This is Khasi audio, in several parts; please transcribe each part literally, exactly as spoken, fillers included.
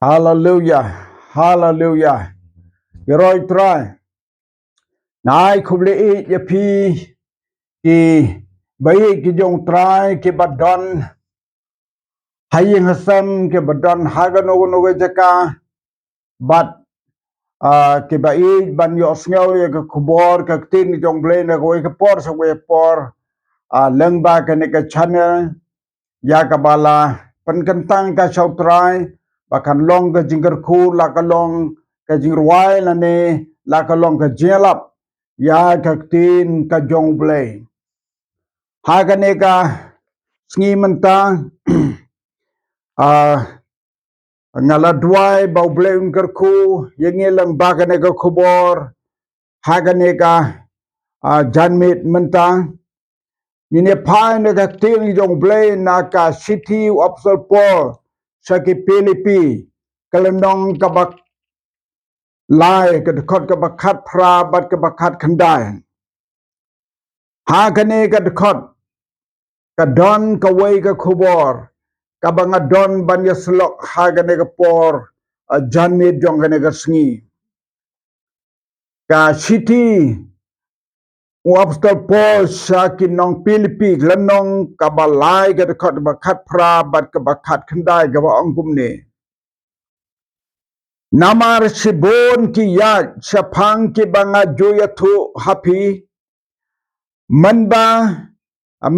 Haleluya. Haleluya. Ki roi Trai. Ngai khublei ïa phi ki ba ïeit ki jong Trai ki ba don ha ïing ha sem ki ba don ha kano kano ka jaka bad ah, ki ba ïeit ban ïohsngew ïa ka khubor ka ktien jong Blei na kawei ka por sha kawei ka por. Ah, lyngba kane ka channel ïa kaba la pynkyntang ka sha u Trai ba kan long ka jingkyrkhu la ka long ka jingrwai lane la ka long ka jingïalap ïa ka ktien ka jong Blei. Ha kane ka sngi mynta ah, nga la duwai ba u Blei un kyrkhu ïa ngi lyngba kane ka khubor ha kane ka ah, janmiet mynta. Ngin ïa phai na ka ktien jong u Blei na ka shithi u Apostol Paul sha ki Philippi ka lynnong kaba lai ka dkhot kaba khatphra bad kaba khatkhyndai. Ha kane ka dkhot ka don kawei ka khubor kaba nga don ban ïa syllok ha kane ka por ah, janmiet jong kane ka sngi. Ka shithi u Apostol Paul sha ki nong Philippi lynnong kaba lai ka dkhot kaba khatphra bad kaba khatkhyndai kaba ong kumne. Namar shibun ki ïaid shaphang kiba nga ju ïathuh ha phi mynba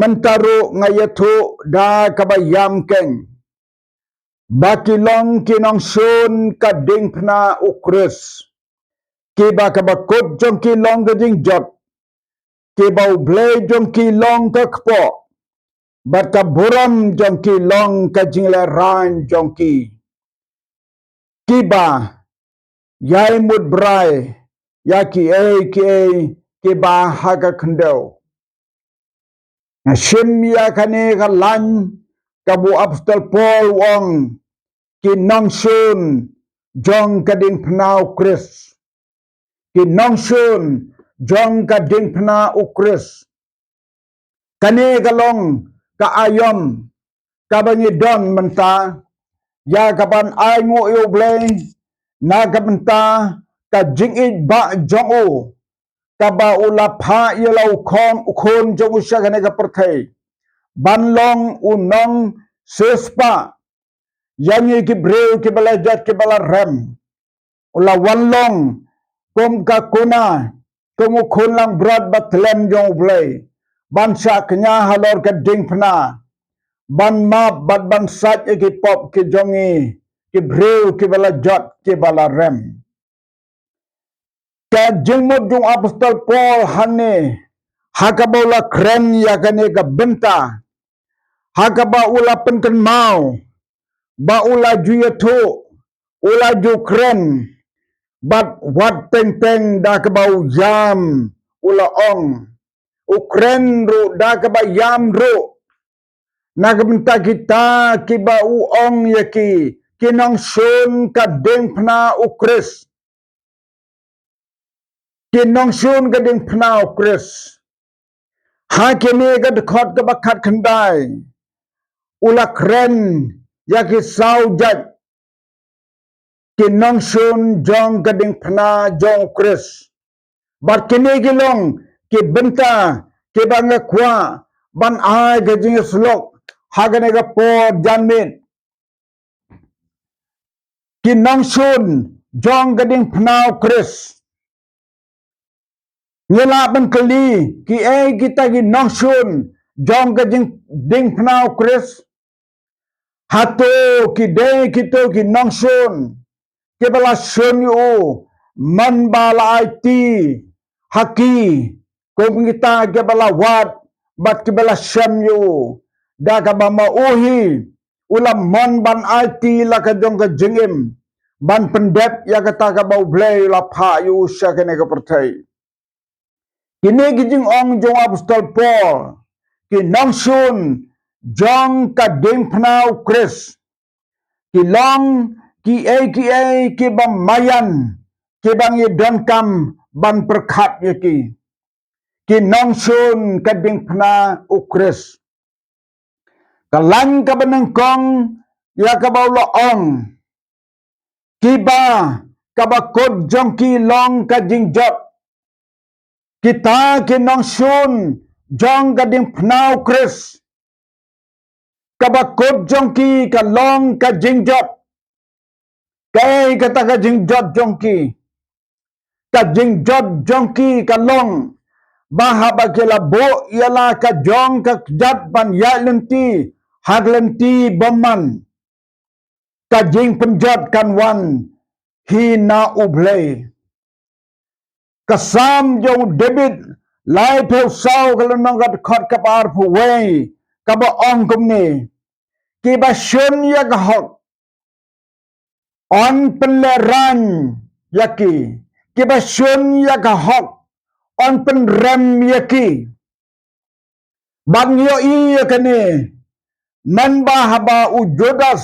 mynta ruh nga ïathuh da kaba ïam keiñ ba ki long ki nongshun ka diengphna u Khrist kiba kaba kut jong ki long ka jingjot kiba u Blei jong ki long ka kpoh bad ka burom jong ki long ka jinglehrain jong ki kiba ïai mut brai ïa kiei kiei kiba ha ka khyndew. Nga shim ïa kane ka lain kaba u Apostol Paul u ong ki nongshun jong ka diengphna u Khrist. Ki nongshun jong ka diengphna u Khrist. Kane ka long ka aïom kaba ngi don mynta ïa kaban ai nguh ïa u Blei na ka bynta ka jingïeit ba jong u kaba u la phah ïa la u khun u khun jong u sha kane ka pyrthei ban long u nongsiewspah ïa ngi ki briew kiba la jot kiba la rem. U la wan long kum ka kuna kum u khun langbrot ba tlem jong u Blei ban shah kñia halor ka diengphna ban map bad ban sait ïa ki pop ki jong ngi ki briew kiba la jot kiba la rem. Ka jingmut jong u Apostol Paul hangne ha kaba u la kren ïa kane ka bynta ha kaba u la pynkynmaw ba u la ju ïathuh u la ju kren bad wat teng teng da kaba u ïam u la ong u kren ruh da kaba ïam ruh na ka bynta kita kiba u ong ïa ki ki nongshun ka diengphna u Khrist. Ki nongshun ka diengphna u Khrist. Ha kine ka dkhot kaba khatkhyndai u la kren ïa ki saw jait ki nongshun jong ka diengphna jong u Khrist. Bad kine ki long ki bynta kiba nga kwah ban ai ka jingïasyllok ha kane ka por janmiet. Ki nongshun jong ka diengphna u Khrist. Ngi lah ban kylli kiei kita ki nongshun jong ka jing- diengphna u Khrist. Hato ki dei kito ki nongshun kiba la shun ïa u man ba la aiti ha ki kum kita kiba la wad bad kiba la shem ïa u da kaba ma u hi u la mon ban aiti la ka jong ka jingim ban pyndep ïa kata kaba U Blei u la phah ïa u sha kane ka pyrthei. Kine ki jingong jong u Apostol Paul ki nongshun jong ka diengphna u Khrist ki long kiei kiei kiba maïan kiba ngi donkam ban pyrkhat ïa ki. Ki nongshun ka diengphna u Khrist. Ka lain kaba nyngkong ïa kaba u la ong kiba ka bakut jong ki long ka jingjot. Kita ki nongshun jong ka diengphna u Khrist, ka bakut jong ki ka long ka jingjot. Kaei kata ka jingjot jong ki? Ka jingjot jong ki ka long ba haba ki la buh ïa la ka jong ka kjat ban ïaid lynti ha ka lynti bymman, ka jingpynjot kan wan hi na U Blei. Ka Salm jong u David laiphew saw, ka lynnong ka dkhot kaba arphew wei, kaba ong kumne: Kiba shun ïa ka hok, yn pynlehraiñ ïa ki. Kiba shun ïa ka hok, yn pynrem ïa ki. Bad ngi ïohi ïa kane mynba haba u Judas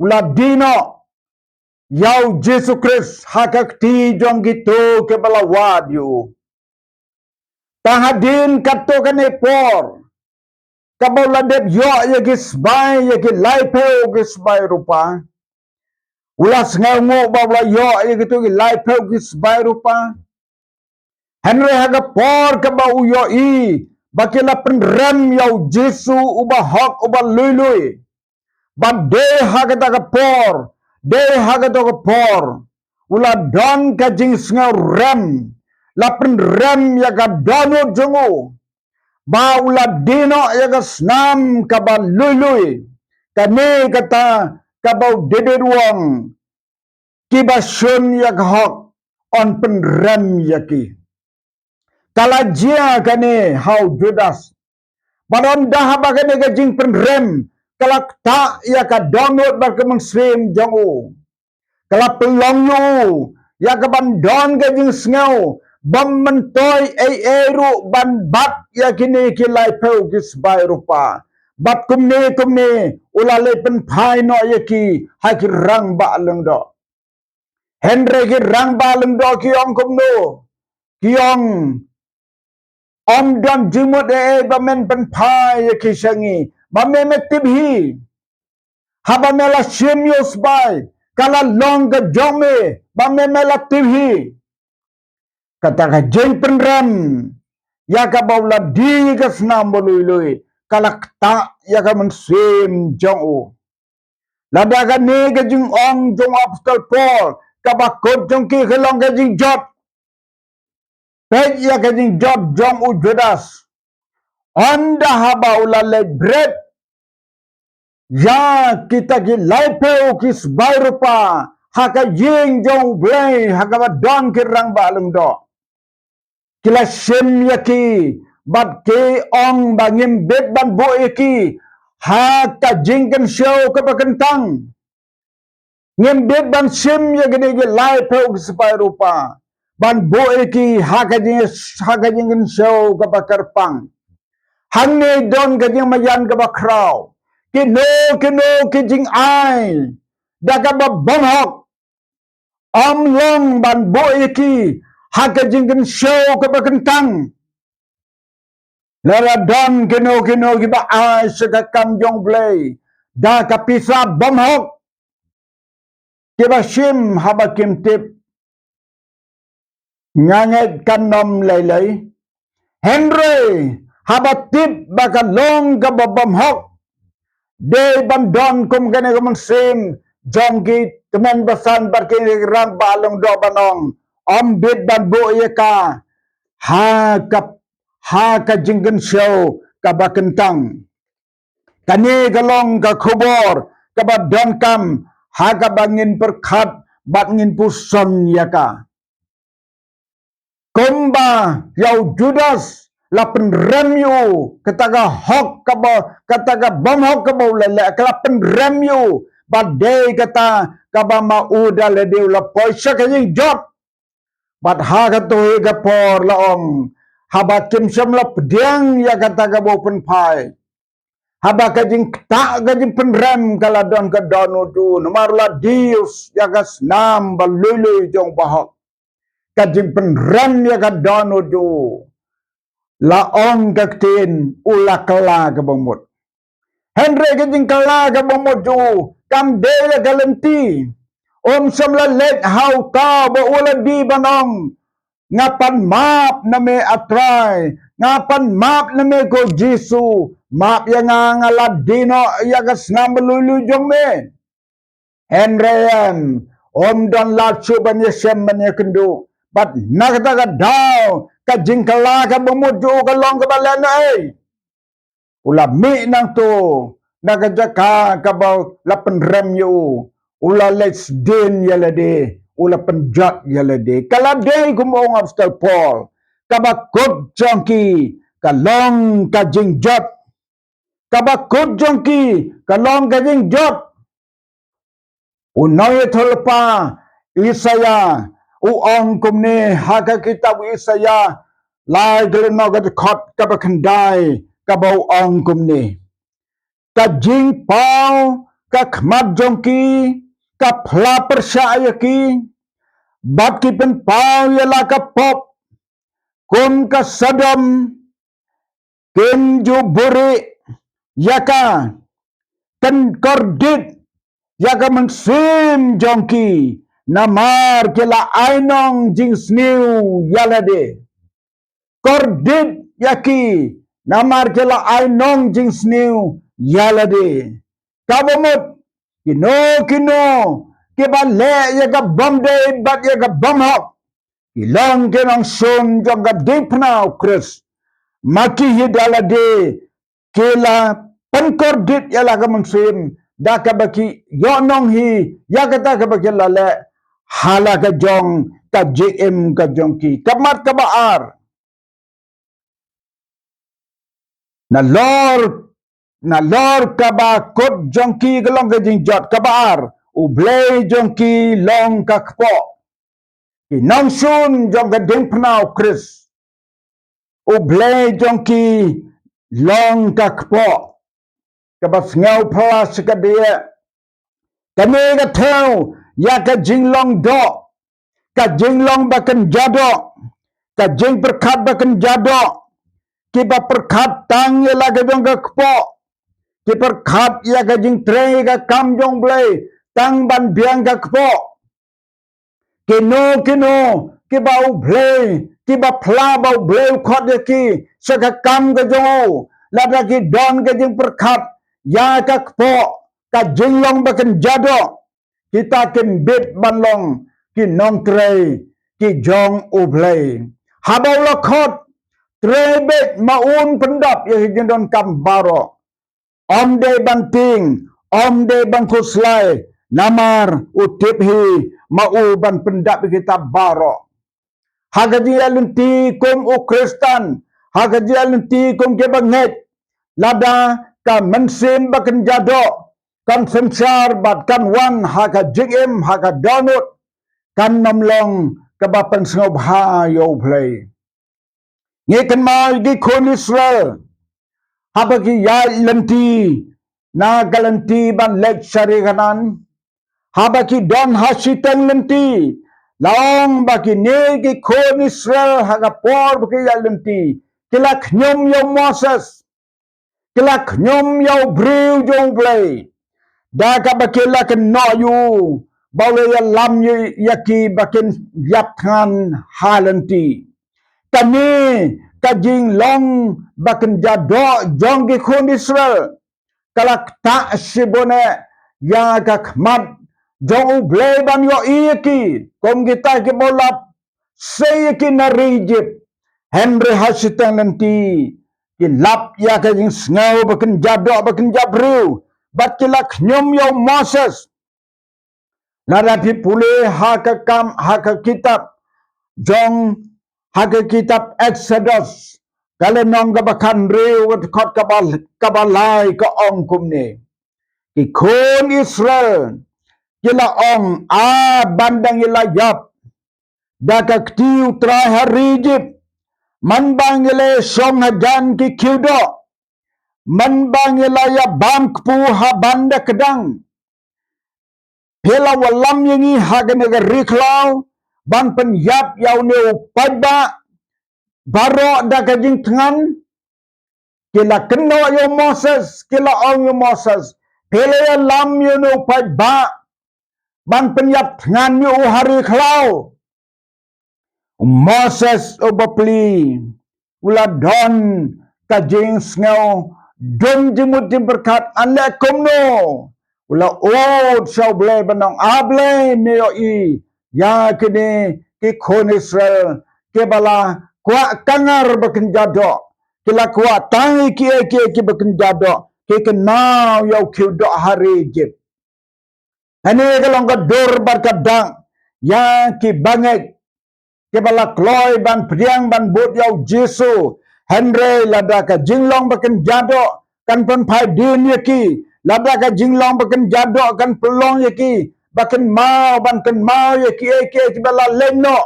u la die noh ïa u Jisu Khrist ha ka kti jong kito kiba la wad ïa u. Tang hadien katto katne por, kaba u la dep ïoh ïa ki sbai, ïa ki laiphew ki sbai rupa, u la sngewnguh ba u la ïoh ïa kito ki laiphew ki sbai rupa. Hynrei ha ka por kaba u ïohi ba ki la pynrem ïa u Jisu uba hok, uba lui lui, bad dei ha kata ka por, dei ha kata ka por, u la don ka jingsngew rem, la pynrem ïa ka dohnud jong u, ba u la die noh ïa ka snam kaba lui lui. Kane kata kaba u David u ong, kiba shun ïa ka hok, yn pynrem ïa ki. Ka la jia kane ha u Judas. Bad ynda haba kane ka jingpynrem ka la ktah ïa ka dohnud bad ka mynsiem jong u, ka la pynlong ïa u ïa kaban don ka jingsngew bym myntoi ei ei ruh ban bat ïa kine ki laiphew ki sbai rupa. Bad kumne kumne u la leit pynphai noh ïa ki ha ki rangbah lyngdoh. Hynrei ki rangbah lyngdoh ki ong kumno? Ki ong, ym don jingmut ei ei ba men pynphai ïa ki sha ngi. Ba me me tip hi, haba me la shim ïa u sbai, ka la long ka jong me, ba me me la tip hi. Kata ka jingpynrem ïa kaba u la die ïa ka snam ba lui lui ka la ktah ïa ka mynsiem jong u. Lada kane ka jingong jong u apostol Paul, ka bakut jong ki ka long ka jingjot, peit ïa ka jingjot jong u Judas. Ynda haba u la leit bret ïa kita ki laiphew ki sbai rupa ha ka ïing jong U Blei ha kaba don ki rangbah lyngdoh, ki la shim ïa ki bad ki ong ba ngim bit ban buh ïa ki ha ka jingkynshew kaba kyntang. Ngim bit ban shim ïa kine ki laiphew ki sbai rupa ban buh ïa ki ha ka jing, ha ka jingkynshew kaba kyrpang. Hangne don ka jingmaïan kaba khraw. Kino kino ki jingai da kaba bymhok, ym long ban buh ïa ki ha ka jingkynshew kaba kyntang. Lada don kino kino kiba ai sha ka kam jong U Blei da ka pisa bymhok, kiba shim haba kim tip, nga ngeit kan ym lei lei. Hynrei haba tip ba ka long kaba bymhok, dei ban don kum kane ka mynsiem jong ki tymmen basan bad ki rangbah lyngdoh ban ong, ym bit ban buh ïa ka ha ka, ha ka jingkynshew kaba kyntang. Kane ka long ka khubor kaba donkam ha kaba ngin pyrkhat bad ngin puson ïa ka. Kumba ïa u Judas la pynrem ïa u, kata ka hok kaba, kata ka bymhok kaba u la leh, ka la pynrem ïa u. Bad dei kata kaba ma u da lade u la poi sha ka jingjot. Bad ha kato hi ka por la ong, haba kim shym la pdiang ïa kata kaba u pynphai, haba ka jingktah ka jingpynrem ka la don ka dohnud jong u, namar u la die ïa ka snam ba lui lui jong u bahok, ka jingpynrem ïa ka dohnud jong u, la ong ka ktien, u la kylla kaba mut. Hynrei ka jingkylla kaba mut jong u kam dei da ka lynti. Um shym la leit ha uta ba u la dei ban ong, nga pan map na me A Trai, nga pan map na me ko Jisu, map ïa nga, nga la die noh ïa ka snam ba lui lui jong me. Hynrei em, um don lad shuh ban ïashem ban ïakynduh. Bad na kata ka daw, ka jingkylla kaba mut jong u ka long kaba lehnohei. U la mih nangto na ka jaka kaba la pynrem ïa u. U la leit sdien ïa lade, u la pynjot ïa lade. Ka la dei kum u ong Apostol Paul, kaba kut jong ki ka long ka jingjot. Kaba kut jong ki ka long ka jingjot. U nongïathuhlypa Isaiah u ong kumne ha ka kitab u Isaiah, lai ka lynnong ka dkhot kaba khyndai, kaba u ong kumne: Ka jingpaw ka khmat jong ki ka phla pyrshah ïa ki, bad ki pynpaw ïa la ka pop kum ka Sodom, kin ju buhrieh ïa ka, kin kordit ïa ka mynsiem jong ki, namar ki la ai nong jingsniew ïa lade. Kordit ïa ki, namar ki la ai nong jingsniew ïa lade. Kaba mut, kino kino kiba leh ïa ka bym dei bad ïa ka bym hok, ki long ki nongshun jong ka diengphna u Khrist. Ma ki hi da lade ki la pynkordit ïa la ka mynsiem da kaba ki ïoh nong hi ïa kata kaba ki la leh ha la ka jong ka jingim ka jong ki. Ka mat kaba ar, nalor, nalor kaba kut jong ki ka long ka jingjot. Kaba ar, U Blei jong ki long ka kpoh. Ki nongshun jong ka diengphna u Khrist, U Blei jong ki long ka kpoh. Kaba sngewphylla shikaddei, kane ka thew ïa ka jinglong doh, ka jinglong ba kynja doh, ka jingpyrkhat ba kynja doh. Kiba pyrkhat tang ïa la ka jong ka kpoh, ki pyrkhat ïa ka jingtrei ka kam jong U Blei tang ban biang ka kpoh. Kino kino kiba U Blei, kiba phla ba U Blei u khot ïa ki sha ka kam ka jong u, lada ki don ka jingpyrkhat ïa ka kpoh, ka jinglong ba kynja doh, kita kin bit ban long ki nongtrei ki jong U Blei. Haba u la khot, trei beit ma un pyndap ïa ki jingdonkam baroh. Ym dei ban tieng, ym dei ban khuslai, namar u tip hi ma u ban pyndap ïa kita baroh. Ha ka jingïaid lynti kum u Khristan, ha ka jingïaid lynti kum ki bangeit, lada ka mynsiem ba kynja doh kan synshar bad kan wan ha ka jingim, ha ka dohnud, kan ym long kaba pynsngewbha ïa U Blei. Ngi kynmaw ïa ki khun Israel, haba ki ïaid lynti na ka lynti ban leit sha ri Kanaan, haba ki don ha shiteng lynti, la ong ba kine ki khun Israel ha ka por ba ki ïaid lynti, ki la khñium ïa u Moses, ki la khñium ïa u briew jong U Blei da kaba ki la kynnoh ïa u ba u la ïalam ïa, ïa ki ba kin ïap thngan ha lynti. Kane ka jinglong ba kynja doh jong ki khun Israel ka la ktah shibun eh ïa ka khmat jong U Blei ban ïohi ïa ki kum kita kiba u la sei ïa ki na ri Ijipt. Hynrei ha shiteng lynti ki lap ïa ka jingsngew ba kynja doh ba kynja briew bad ki la khñium ïa u Moses. Lada phi pule ha ka kam, ha ka kitab jong, ha ka kitab Exodus, ka lynnong kaba khathynriew, ka dkhot kaba, kaba lai ka ong kumne: Ki khun Israel ki la ong, a ban dang ïa la ïap da ka kti U Trai ha ri Ijipt, man ba ngi la shong hajan ki khiew doh, man ba ngi la ïa bam kpu ha ban da kdang. Phi la wallam ïa ngi ha kane ka ri khlaw ban pynïap ïa une u paidbah baroh da ka jingthngan. Ki la kynnoh ïa u Moses, ki la ong ïa u Moses, phi la ïalam ïa une u paidbah ban pynïap thngan ïa u ha ri khlaw. U Moses u bapli u la don ka jingsngew dum jingmut jingpyrkhat, an leh kumno. U la ud sha U Blei ban ong, A Blei, me ïohi ïa kine ki khun Israel kiba la kwah kangar ba kynja doh, ki la kwah tang ïa kiei kiei kiba kynja doh, ki kynmaw ïa u khiew doh ha ri Ijip. Kane ka long ka dur bad ka dak ïa ki bangeit kiba la kloi ban pdiang ban bud ïa u Jisu. Hynrei lada ka jinglong ba kynja doh kan pynphai dien ïa ki, lada ka jinglong ba kynja doh kan pynlong ïa ki ba kynmaw, ban kynmaw ïa kiei kiei kiba la leh noh,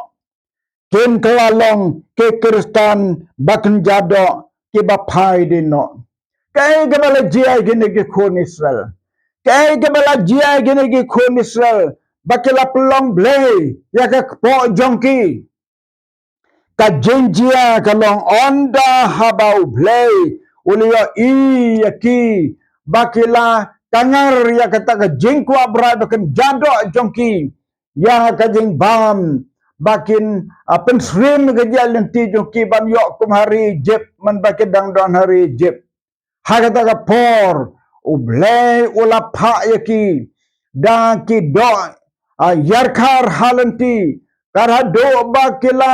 kin kylla long ki Khristan ba kynja doh kiba phai dien noh. Kaei kaba la jia ïa kine ki khun Israel? Kaei kaba la jia ïa kine ki khun Israel ba ki la pynlong blei ïa ka kpoh jong ki? Ka jingjia ka long, ynda haba U Blei u la ïohi ïa ki ba ki la kangar ïa kata ka jingkwah brai ba kynja doh jong ki, ïa ka jingbam ba kin, ah, pynsyriem ka jingïaid lynti jong ki ban ïoh kum ha ri Ijip, man ba ki dang don ha ri Ijip. Ha kata ka por U Blei u la phah ïa ki da ki doh, ah, ïarkhar ha lynti, ka haduh ba ki la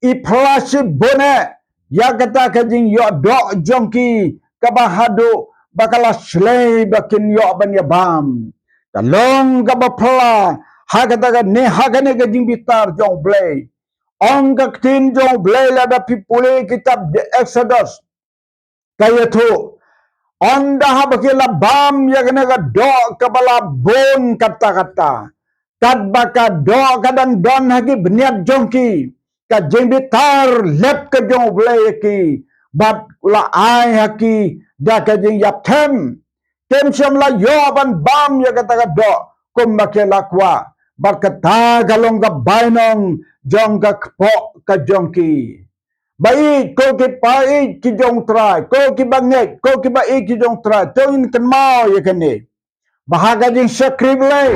i phla shibun eh ïa kata ka jingïoh doh jong ki, kaba haduh ba ka la shlei ba kin ïoh ban ïabam. Ka long kaba phla ha kata kane, ha kane ka jingbitar jong U Blei. Ong ka ktien jong U Blei, lada phi pule kitab The Exodus, ka ïathuh, ynda haba ki la bam ïa kane ka doh kaba la bun katta katta, katba ka doh ka dang don ha ki bniat jong ki, ka jingbitar lep ka jong U Blei ïa ki, bad u la ai ha ki da ka jingïap them. Kim shym la ïoh ban bam ïa kata ka doh kumba ki la kwah, bad kata ka long ka bainong jong ka kpoh ka jong ki. Ba ïeit, ko ki ba ïeit ki jong U Trai, ko ki bangeit, ko ki ba ïeit ki jong U Trai, to ngin kynmaw ïa kane, ba ha ka jingshakri Blei,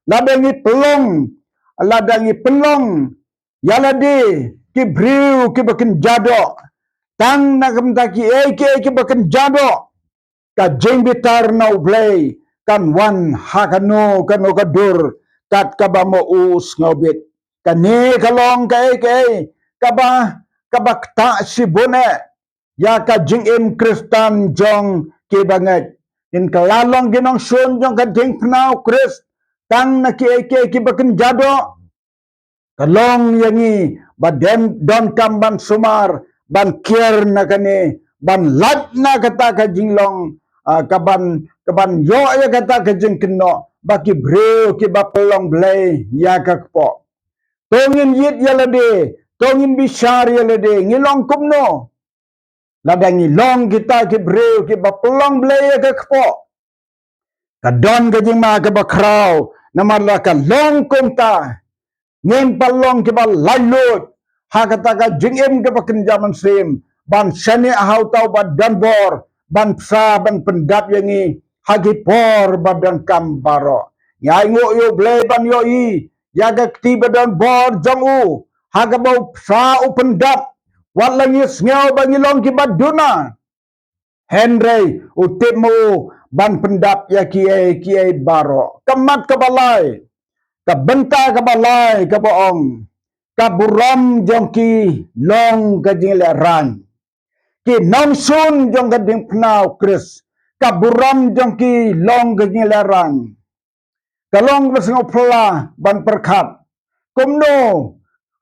lada ngi pynlong, lada ngi pynlong ïa lade ki briew kiba kynja doh tang na ka bynta kiei kiei kiba kynja doh, ka jingbitar na U Blei kan wan ha kano kano ka dur kat kaba ma u sngewbit. Kane ka long kaei kaei kaba, kaba ktah shibun eh ïa ka jingim Khristan jong ki bangeit. Kin kylla long ki nongshun jong ka diengphna U Khrist tang na kiei kiei kiba kynja doh. Ka long ïa ngi ba don, donkam ban sumar, ban kiar na kane, ban lait na kata ka jinglong, ah, ka ban, ka ban ïoh ïa kata ka jingkynnoh ba ki briew kiba pynlong blei ïa ka kpoh. To ngin ïit ïa lade, to ngin bishar ïa lade, ngi long kumno lada ngi long kita ki briew kiba pynlong blei ïa ka kpoh? Ka don ka jingma kaba khraw, namar lada ka long kumta, ngin pynlong kiba laitluid ha kata ka jingim kaba kynja mynsiem, ban shaniah ha uta uba don bor, ban bsa, ban pyndap ïa ngi ha ki por ba donkam baroh. Ngi ainguh ïa U Blei ban ïohi ïa ka kti ba don bor jong u, ha kaba u bsa u pyndap, wat la ngi sngew ba ngi long kiba duna, hynrei u tip ma u ban pyndap ïa kiei kiei baroh. Ka mat kaba lai, ka bynta kaba lai kaba ong, ka burom jong ki long ka jinglehrain. Ki nongshun jong ka diengphna U Khrist, ka burom jong ki long ka jinglehrain. Ka long kaba sngewphylla ban pyrkhat, kumno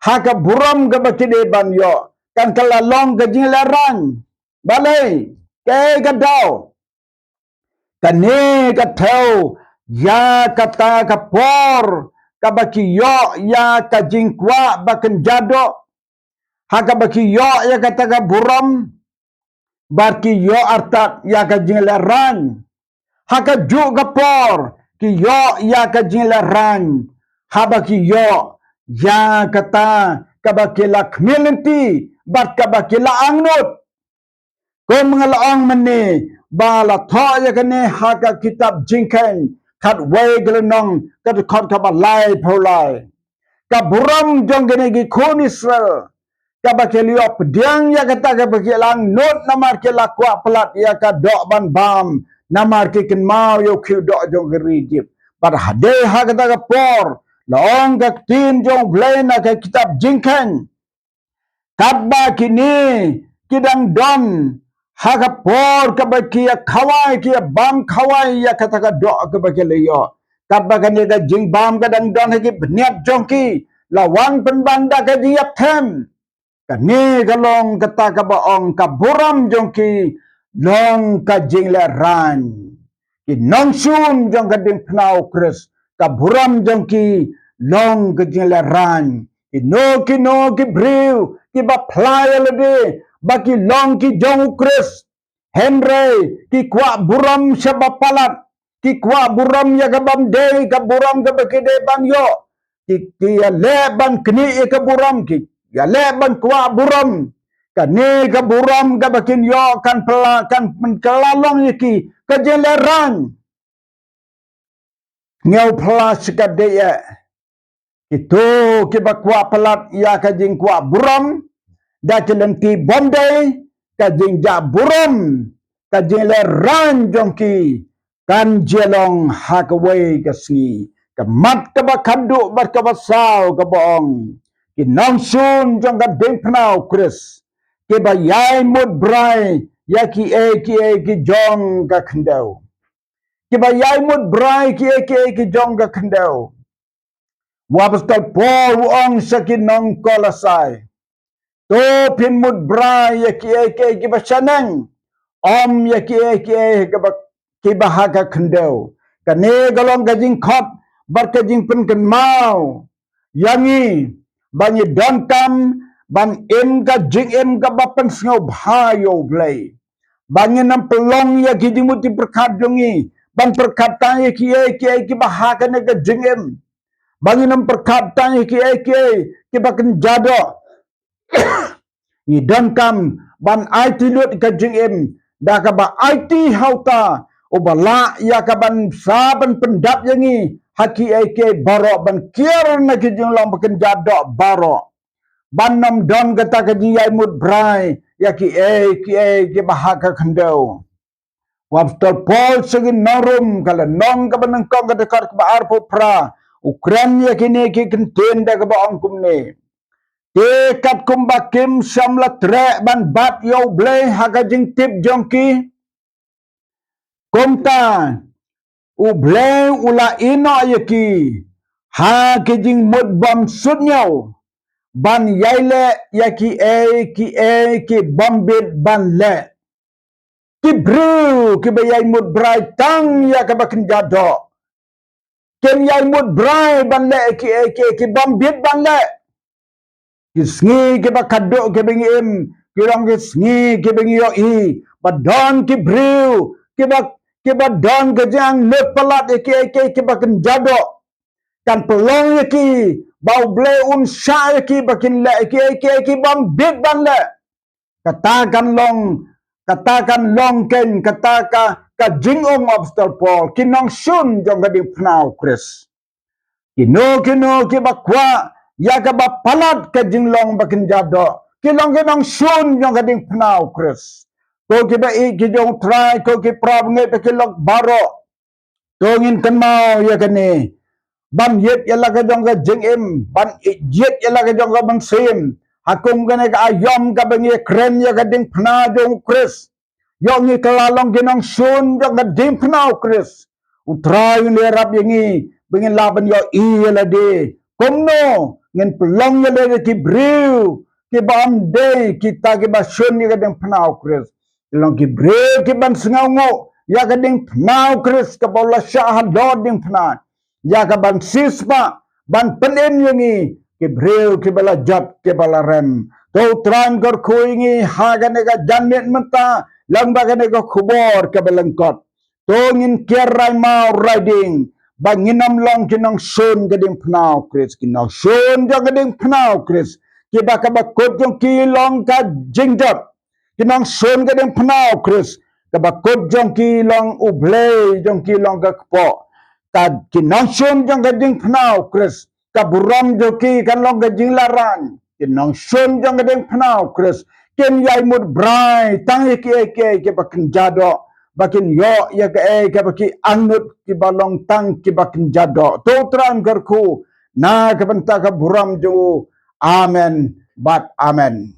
ha ka burom kaba ki dei ban ïoh kan kylla long ka jinglehrain? Balei? Kaei ka daw? Kane ka thew ïa kata ka por kaba ki ïoh ïa ka jingkwah ba kynja doh, ha kaba ki ïoh ïa kata ka burom, bad ki ïoh artat ïa ka jinglehrain. Ha kajuh ka por ki ïoh ïa ka jinglehrain, haba ki ïoh ïa kata kaba ki la khmih lynti bad kaba ki la angnud. Kum nga la ong mynne, ba la thoh ïa kane ha ka kitab Jingkheiñ, khatwei ka lynnong, ka dkhot kaba laiphew lai. Ka burom jong kine ki khun Israel, kaba ki la ïoh pdiang ïa kata kaba ki la angnud, namar ki la kwah palat ïa ka doh ban bam, namar ki kynmaw ïa u khiew doh jong ka ri Ijipt. Bad hadien ha kata ka por, la ong ka ktien jong U Blei na ka kitab Jingkheiñ, katba kine ki dang don ha ka por kaba ki ïa khawai, ki ïa bam khawai ïa kata ka doh kaba ki la ïoh, katba kane ka jingbam ka dang don ha ki bniat jong ki, la wan pynban da ka jingïapthem. Kane ka long kata kaba ong ka burom jong ki long ka jinglehraiñ. Ki nongshun jong ka diengphna U Khrist, ka burom jong ki long ka jinglehraiñ. Kino kino ki briew kiba phla ïa lade ba ki long ki jong U Khrist, hynrei ki kwah burom sha ba palat, ki kwah burom ïa ka bym dei ka burom kaba ki dei ban ïoh, ki, ki ïaleh ban knieh ïa ka burom, ki ïaleh ban kwah burom. Kane ka burom kaba kin ïoh kan pla, kan pynkylla long ïa ki ka jinglehraiñ. Ngew phla shi ka dei eh. Kito kiba kwah palat ïa ka jingkwah burom da ki lynti bym dei, ka jingjah burom, ka jinglehraiñ jong ki kan jia long ha kawei ka sngi. Ka mat kaba khatduh bad kaba saw kaba ong, ki nongshun jong ka diengphna U Khrist, kiba ïai mut brai ïa kiei kiei ki jong ka khyndew. Kiba ïai mut brai kiei kiei ki jong ka khyndew. U Apostol Paul u ong sha ki nong Kolosai, to phin mut brai ïa kiei kiei kiba shaneng, ym ïa kiei kiei kiba, kiba ha ka khyndew. Kane ka long ka jingkhot bad ka jingpynkynmaw ïa ngi ba ngi donkam ban im ka jingim kaba pynsngewbha ïa U Blei. Ba ngin ym pynlong ïa ki jingmut jingpyrkhat jong ngi ban pyrkhat tang ïa kiei kiei kiba ha kane ka jingim. Ba ngin ym pyrkhat tang ïa kiei kiei kiba kynja doh. Ngi donkam ban aiti lut ka jingim da kaba aiti ha uta uba lah ïa ka ban sa ban pyndap ïa ngi ha kiei kiei baroh, ban kiar na ki jinglong ba kynja doh baroh. Ban ym don kata ka jingïai mut brai ïa kiei kiei kiba ha ka khyndew. U Apostol Paul sha ki nong Rom, ka lynnong kaba nyngkong, ka dkhot kaba arphew phra, u kren ïa kine ki kyntien da kaba ong kumne: Te katkum ba kim shym la treh ban bat ïa U Blei ha ka jingtip jong ki, kumta U Blei u la ïehnoh ïa ki ha ki jingmut bymsuidñiew ban ïai leh ïa kiei kiei ki bym bit ban leh. Ki briew kiba ïai mut brai tang ïa kaba kynja doh, kin ïai mut brai ban leh kiei kiei ki bym bit ban leh. Ki sngi kiba khatduh kiba ngi im, ki long ki sngi kiba ngi ïohi ba don ki briew kiba, kiba don ka jingangnud palat ïa kiei kiei kiba kynja doh. Kan pynlong ïa ki ba U Blei un shah ïa ki ba kin leh kiei kiei ki bym bit ban leh. Kata kan long, kata kan long kein kata ka, ka jingong Apostol Paul, ki nongshun jong ka diengphna U Khrist. Kino kino kiba kwah ïa kaba palat ka jinglong ba kynja doh, ki long ki nongshun jong ka diengphna U Khrist. Ko kiba ïeit ki jong U Trai, ko ki para bangeit bad ki lok baroh, to ngin kynmaw ïa kane. Ban ïeit ïa la ka jong ka jingim, ban ïeit ïa la ka jong ka mynsiem. Ha kum kane ka aïom kaba ngi kren ïa ka diengphna jong U Khrist. Ïoh ngi kylla long ki nongshun jong ka diengphna U Khrist, U Trai un ïarap ïa ngi ba ngin lah ban ïohi ïa lade. Kumno ngin pynlong ïa lade ki briew kiba ym dei kita kiba shun ïa ka diengphna U Khrist. Ki long ki briew kiban sngewnguh ïa ka diengphna U Khrist kaba u la shah halor diengphna, ïa kaban siewspah ban pynim ïa ngi, ki briew kiba la jot kiba la rem. To U Trai un kyrkhu ïa ngi ha kane ka janmiet mynta lyngba kane ka khubor kaba lyngkot. To ngin kiar rai maw rai dieng ba ngin ym long ki nongshun ka diengphna U Khrist. Ki nongshun jong ka diengphna U Khrist, kiba kaba kut jong ki long ka jingjot. Ki nongshun ka diengphna U Khrist, kaba kut jong ki long U Blei jong ki long ka kpoh. Ka ki nongshun jong ka jingphna u Khrist, ka burom jong ki kan long ka jinglaran. Ki nongshun jong ka jingphna u Khrist kin ïai mut brai tang ïa kiei kiei kiba kynja doh, ba kin ïoh ïa kaei kaba ki angnud kiba long tang kiba kynja doh. To U Trai un kyrkhu na ka bynta ka burom jong u. Amen bad amen.